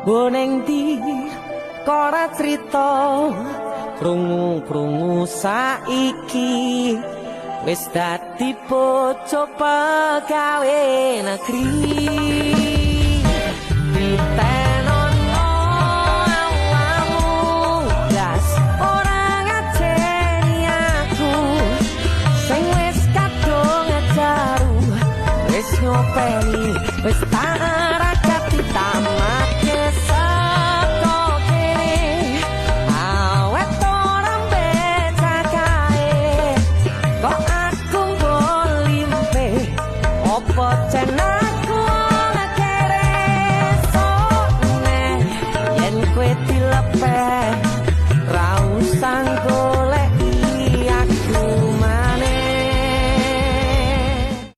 Boneng di ora crita, krungu-krungu saiki wis dadi bojo pegawe negeri. Titenono awakmu, blas ora ngajeni aku sing wis kadung ngejaru, wis ngopeni, wis tak rakati tamatke saka kene, awet ora becakae kok aku mbok limpe opo cenah.